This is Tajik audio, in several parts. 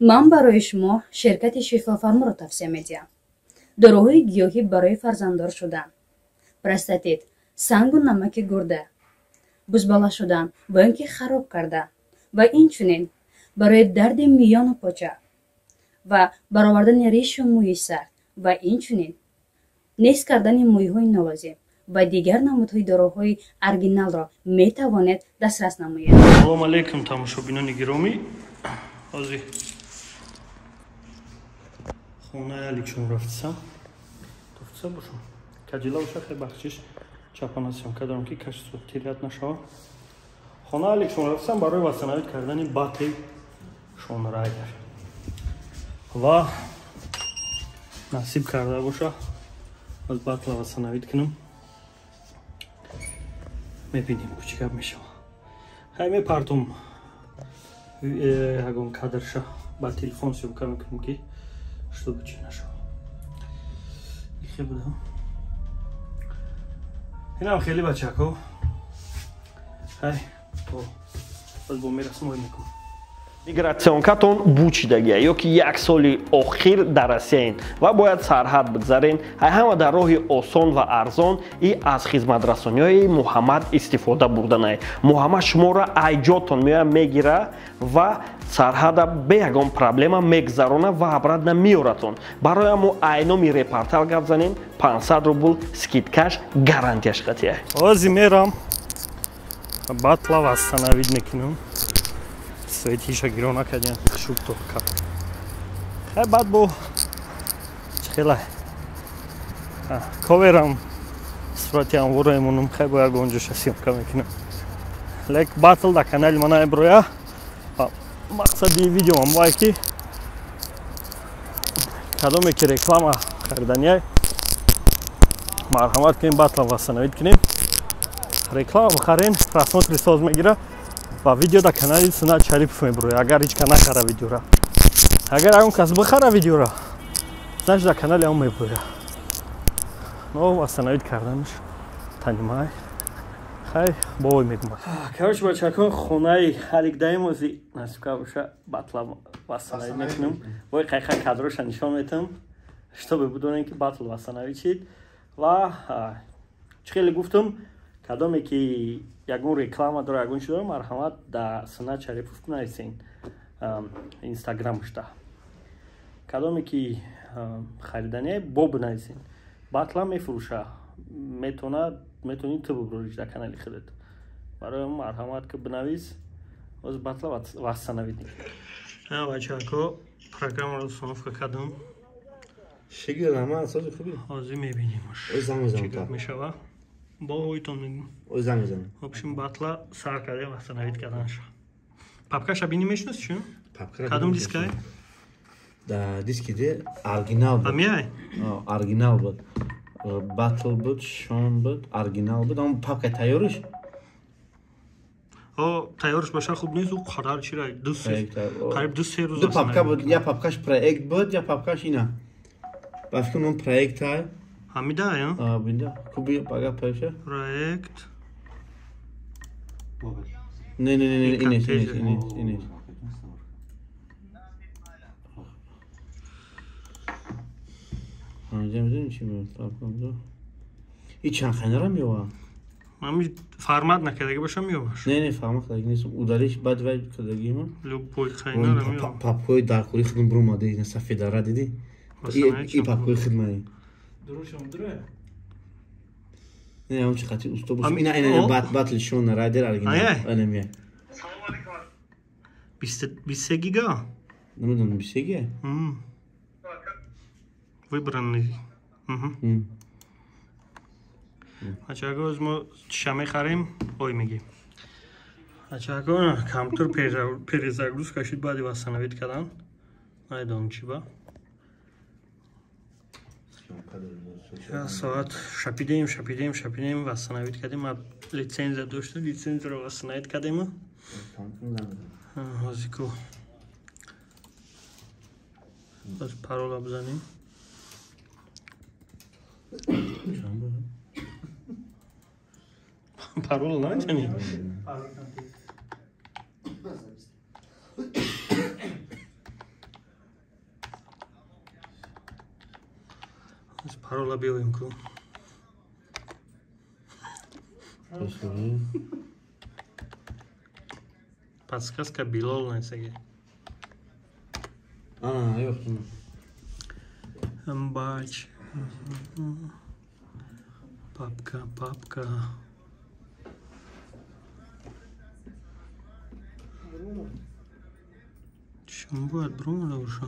Ман барои шумо ширкати Шифофарморо тавсия медиҳам. Доруҳои гиёҳӣ барои фарзанддор шудан, простатит, сангу намаки гурда, бузбала шудан ва ин ки хароб кардан ва инчунин барои дарди миёну поча ва баровардани ришу мӯи сар ва инчунин нест кардани мӯйҳои нолозим ва дигар намудҳои доруҳои оригиналро метавонед дастрас намоед. Салом алейкум, тамошобинони гиромӣ. Ҳозир хонаи Аликшон рафтисам. Тофтиса бошам. Кадила боша, хеле бахшиш чапона съёмка дорам ки качество терять нашава. Хонаи Аликшон рафтисам барои восстановить кардани батли Шон Райдер. Ва насиб карда боша, аз батла восстановить кунам. Мебинем чӣ гап мешава. Ҳай мепартум ягон кадрша ба телефон съёмка мекунем ки чтобы чӣ нашава. Ихе буда. Инам хеле бачако. Ҳай, боз бо мерасм ой мекунам. Мигратсионкатон бучидагия ё ки як соли охир дар Россияин ва бояд сарҳад бигзарен, ҳай ҳама дар роҳи осон ва арзон и аз хизматрасониҳои Муҳаммад истифода бурданай. Муҳаммад шуморо айҷотон меоя мегира ва сарҳада бе ягон проблема мегзарона ва обратно меоратон. Барои мо айноми репортал гап занем, 500 рубл скидкаш гарантияш қатия. Ҳозир мерам батла восстановить мекунам. Светиша гиро накардем, шуб то кап. Хай баъд бо хела коверам сурати анворо эмонум, хай бо ягон ҷоша съёмка мекунам. Лек батл да канали мана эброя. Мақсади видеоам вай ки кадоме ки реклама хариданияй, марҳамат кунем, батла восстановить кунем. Реклама бихарен, просмотри соз мегира ва видео да канали Сунат Шарипов меброя, агар ҳеч ка нахара видеора. Агар ягон кас бихара видеора, значит да канали он меброя. Но восстановить карданаш танимай. Хай, бовой мегумад. Короче, бачако, хонаи Алик Даимози насибка боша батла восстановить мекунем. Вой қайха кадроша нишон метам, чтобы бидонем ки батл восстановить шид. Ва чӣ хеле гуфтам, кадоме ки ягон реклама дора, ягон чи дора, марҳамат да Сунат Шарипов нависен инстаграмшда. Кадоме ки харидане бо бинависен. Батла мефурӯша, метавонӣ ту бубуриш дар канали худат. Барои марҳамат ки бинавис, боз батла восстановить мекунем. Бачако, программаро установка кардам. Шигир ама сози хуби. Ҳозир мебинимаш. Чӣ гап мешава. Бо ҳоитон мегӯм. Ой занг мезанам. В общем, батла сар кардем восстановить карданша. Папкаша бини мешиносӣ чӣ? Кадом дискай? Да диски де оригинал буд. Амиай? Оригинал буд. Батл буд, Шон буд, оригинал буд. Ам папка тайёриш? О, тайёриш боша хуб нест, ӯ қадар чира ду се қариб 2-3 рӯз. Ду папка буд, я папкаш проект буд, я папкаш ина. Ба фикр он проект ҳай. Ҳамида, я? А, бинда. Куби пага проект? Проект. Не, не, не, не, инес, инес, инес, инес. Ҳамида чӣ буд? Папка буд. И чанд хайнара меова? Ҳами формат накардаги бошам меоваш. Не, не, формат кардаги нест. Удалиш баъд вай кардагима. Любой хайнара меова. Папкои даркори худм бурумада, ина сафедара диди? И папкои худмаи. Дурушам дуре? Не, ам чи қати усто бошам. Ина ина батл Шон Райдер оригинал. Ана мия. 23 гига? Намедонам 23 гига? Выбранный. Ачаго мо чиша мехарем, ой мегӣ. Ачаго компютер перезагрузка шуд баъди восстановить кардан. Намедонам чӣ ба. Соат шапидем, шапидем, шапидем, восстановить кардем. Ма лицензия доштем, лицензияро восстановить кардем. Ҳозир боз парола бизанем. Парола наметонӣ? Парола биёем ку. Подсказка Билол найсаги. А, ёфтум. Бач. Папка, папка. Чем будет брумда уже?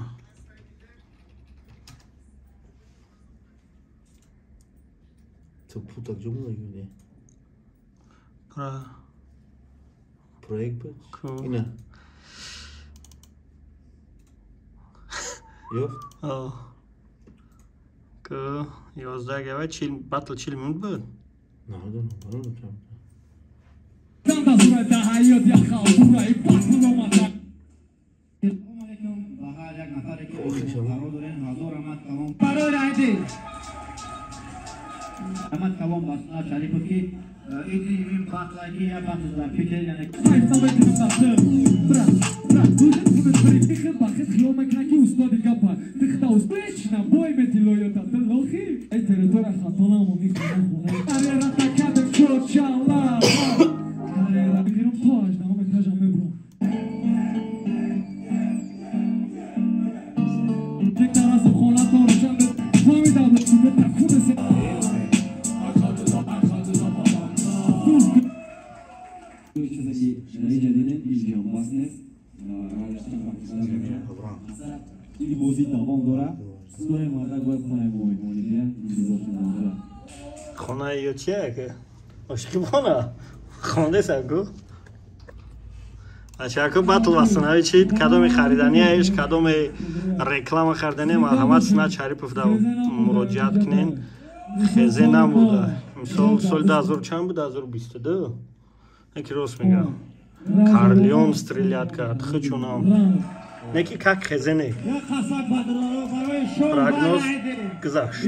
Путак ҷумла юне. Про проект буд? Ина. Ёфт? О. К 11 гава 40 батл 40 минут буд? Намедонам, намедонам чанд. Раҳмат калом ба Сунат Шарипов ки ин батла ки я батл дар Питер яъне хона ё чия ки ошиқи хона хондеса ку ачаку батл вастанави чи кадоми хариданияш кадоми реклама харидания марҳамат Сунат Шарипов да муроҷиат кунен. Хезе набуда. Мисол соли 2000 чанд буд? 2022. Неки рост мегам. Карлион стрелят кард, хучунам. Неки как хезе не. Прогноз гузашт.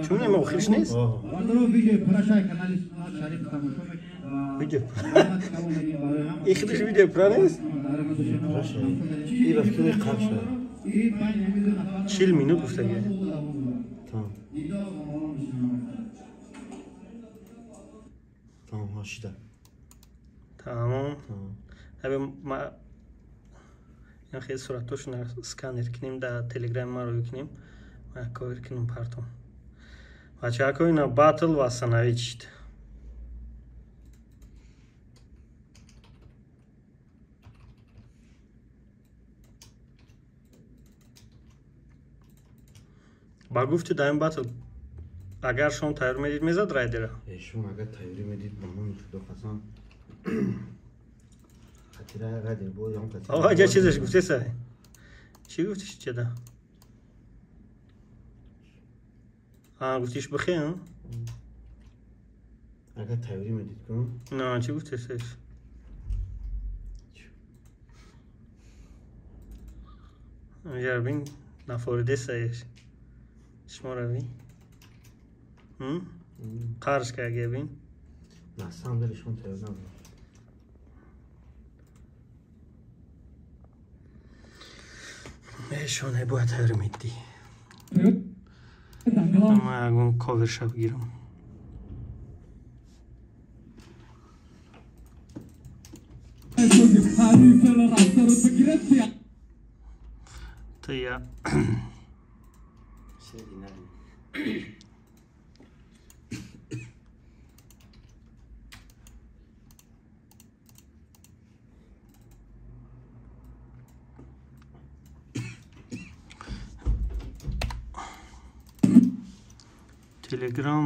Чун ема охириш нест? Видео. Ихидиш видео пра нест? 40 минут гуфтаги. Тамом, шида. Тамом. Ҳабе ма ин хеле суратошона сканер кунем, дар телеграми ма рӯй кунем, ма ковер кунем партом. Бачаҳако ина батл восстановить шид. Ба гуфти дар ин батл агар шом тайёр медид мезад райдера? Шом агар тайёрӣ медид ба номи Худо қасам. Хатира райдер бо ям хатира. Ага, ҷа чизаш гуфтеса? Чӣ гуфтиш чеда? А, гуфтиш бихе, а? Агар тайёрӣ медид кун? На, чӣ гуфтесеш? Ҷа бин нафоридесаеш. Шуморо бин. Қарш кард бин. На самом деле шумо тайёр набуд. Шоне бояд тайёр меддӣ. Ман ягон коверша бигирам. Тия. Телеграм,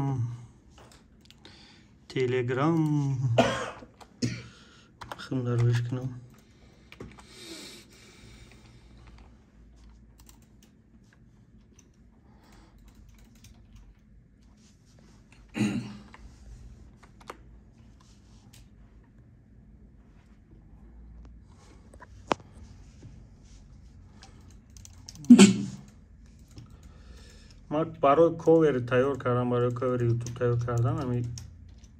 Телеграм, хундар кунам. Ман барои ковери тайёр кардам, барои ковери ютуб тайёр кардам, ҳами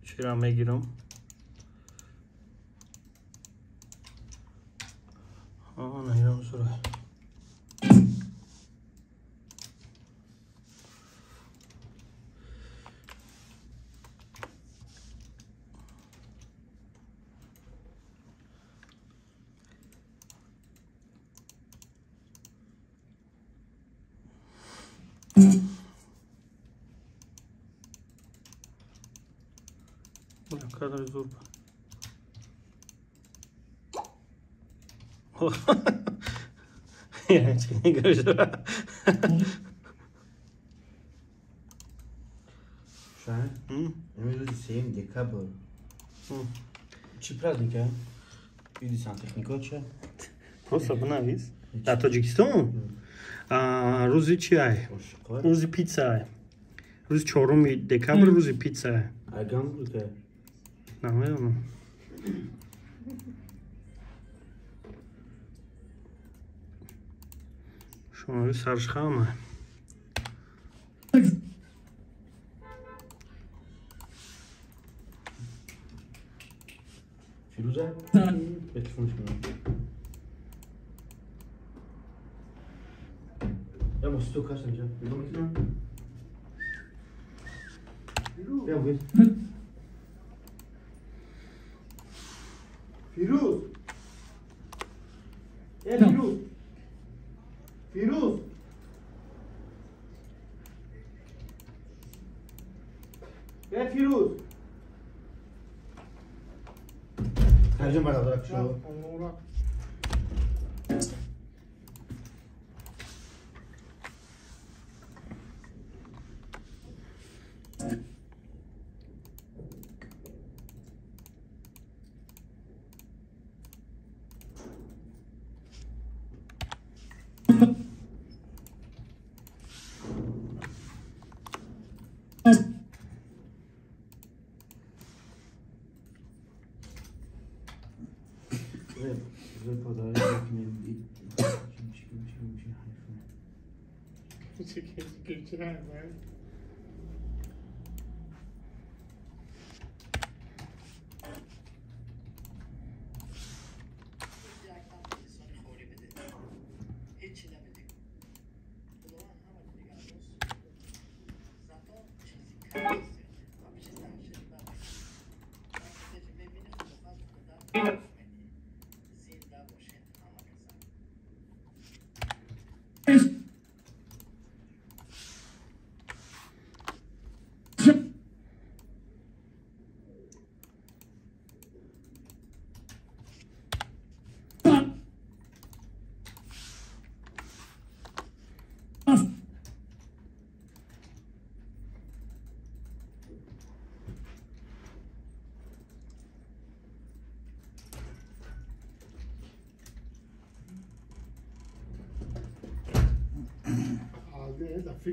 чира мегирам. На ирам зура. Кадр зур. Имрӯзи 3 декабр. Чӣ праздник, а? Иди сантехнико ча? Просто бинавис. Дар Тоҷикистон? Рӯзи чи ай? Рӯзи питса ай. Рӯзи 4 декабр рӯзи питса ай. Ай гамбургер. Намедонам. Шумои саршхама. Фируза? Телефонш меояд. Я мосту кашам ҷа. Я вис. Фируз! Э, Фируз! Фируз! Э, Фируз! Тарҷума бародарак шо.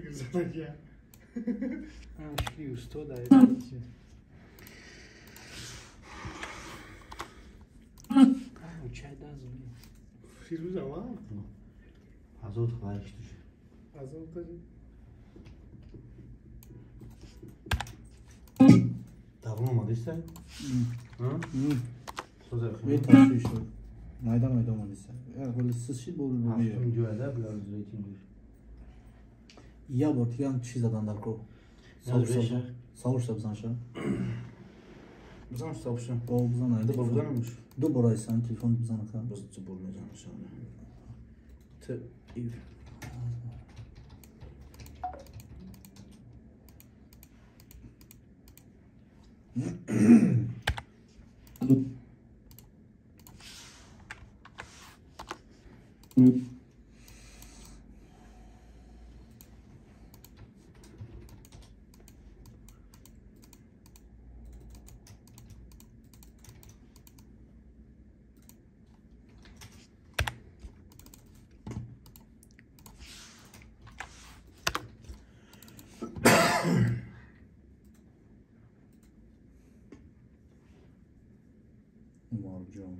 فکر زدن شکلی استاد فیروز آمد ازاد خواهش توشه ازاد داری تقریبا آماده است؟ یه تاشوی شد مایدا مایدا آماده است ولی سس شد بول بول هفتم جوهده بلارز ریتینگ Я бор дигар чӣ задан дар кор? Савуш бизан ша. Бизан савуш. Бо бизан. Ду бор бизанамш. Ду бор айсан телефон бизан ка. Боз ду бор мезанам ша. Т и Марҷон.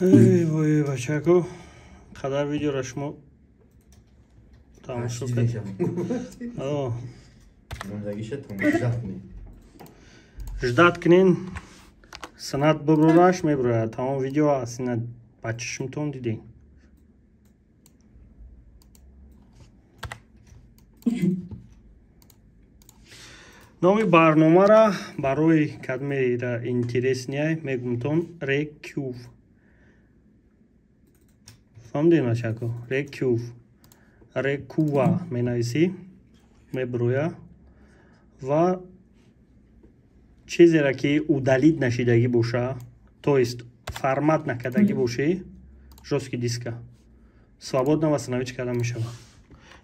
Эй, вой, бачако, қадар видеоро шумо Тамошо кардем. Ждать кунен, санат буброраш меброяд. Тамом видео аст, ина ба чишмтон дидем. Номи барномара барои кадмеира интересния мегумтон Рекюв. Фаҳмидем ашако? Рекюв. Рекува менависӣ, меброя ва чизеро ки удалить нашидагӣ боша, то есть формат накардагӣ бошӣ, жёсткий диска свободно восстановить карда мешавад.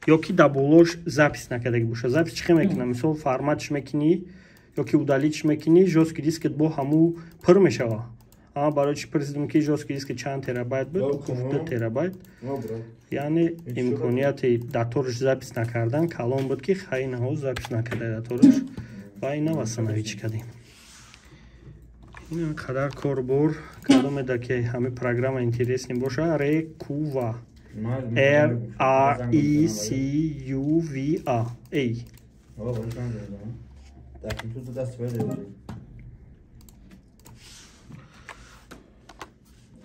Ё ки дар болош запись накардагӣ боша. Запись чӣ хел мекунам? Мисол форматш мекунӣ ё ки удалитьш мекунӣ, жёсткий дискат бо ҳаму пур мешавад. Ама барои чӣ пурсидем ки жёсткий диск чанд терабайт буд? 2 терабайт. Яъне имконияти даторш запись накардан калон буд ки хайнаҳо запись накарда даторш ва ина восстановить кардем. Ин қадар корбор кадомеда ки ҳамин программа интересный боша, Рекува. R A E C U V A A.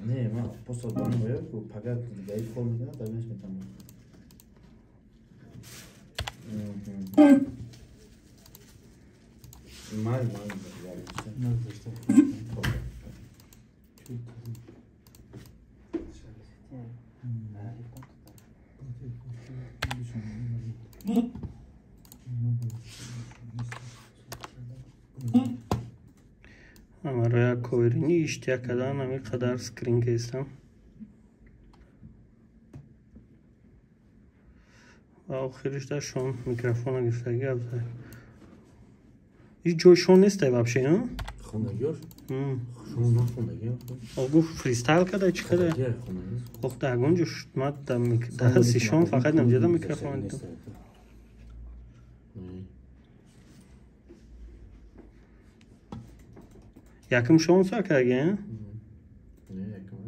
Не, ма просто бану бояд ку пага гаи кор мекунад, дар неш метавонам. Мал мал. Барои ковирини иштиёқ кардан ҳамин қадар скрин кестам. Ва охириш да шон микрофона гирифтагӣ гап зад. Ҳеҷ ҷои шон нестай вообще, а? Хондагиёш? Шон нахондагӣ. О гуфт фристайл када чӣ када? Ох, да ягон ҷо ма дасти шон фақат намҷада микрофон дидам. Яким шон сар кардаги, Не, яким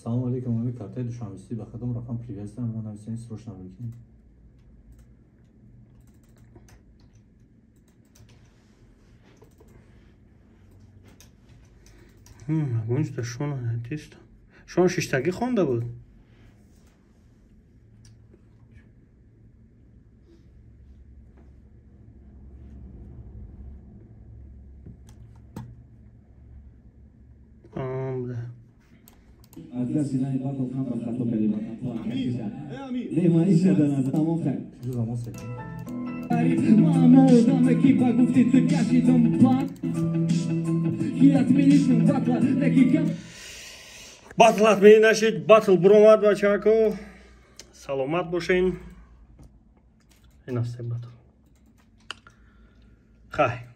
Салом алейкум, ами картаи душанбесӣ ба кадом рақам привязан, мо нависем срочно бикунем. Ягон ҷо шон нест. Шон шиштагӣ хонда буд. Батл отмени нашид, батл буромад, бачако. Саломат бошен. Ин аст батл. Хай.